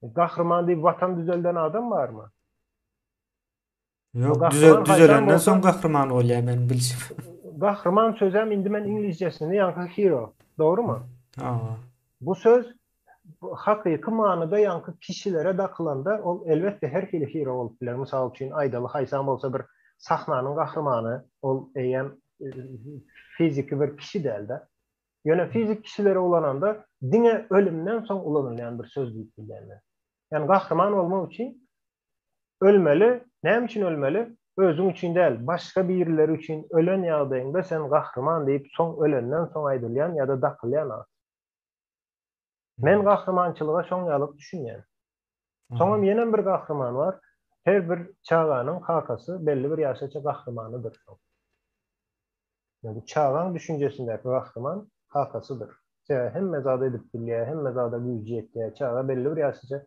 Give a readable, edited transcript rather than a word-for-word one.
Gahryman diýip watan düzelden adam barmy? Ýok, düzel, düzelenden soň gahryman bolýar meniň bilşim. Gahryman sözem indi men iňlisçesini ýaňky hero, dogrumy? Hawa. Bu söz hakyky manyda ýaňky kişilere dakylanda ol elbetde her hili hero bolup biler. Mysal üçin aýdaly haýsam bolsa bir sahnanyň gahrymany ol eýýäm fiziki bir kişi dälde. Ýöne fizik kişilere ulananda diňe ölümden soň ulanylýan bir söz diýip bilýän men. Ýagny gahryman bolmak üçin ölmeli. Näme üçin ölmeli? Özüň üçin däl, başga birileri üçin ölen ýagdaýyňda sen gahryman diýip soň ölenden soň aýdylýan ýa-da dakylýan at. Men gahrymançylyga şoň ýalyk düşünýän. Soňam ýenem bir gahryman bar. Her bir çaganyň kakasy belli bir ýaşaça gahrymanydyr şoň. Ýa bu çagaň düşünjesindäki gahryman kakasydyr. Sebäbi hemme zady edip bilýär, hemme zada güýji ýetýär. Çaga belli bir ýaşaça.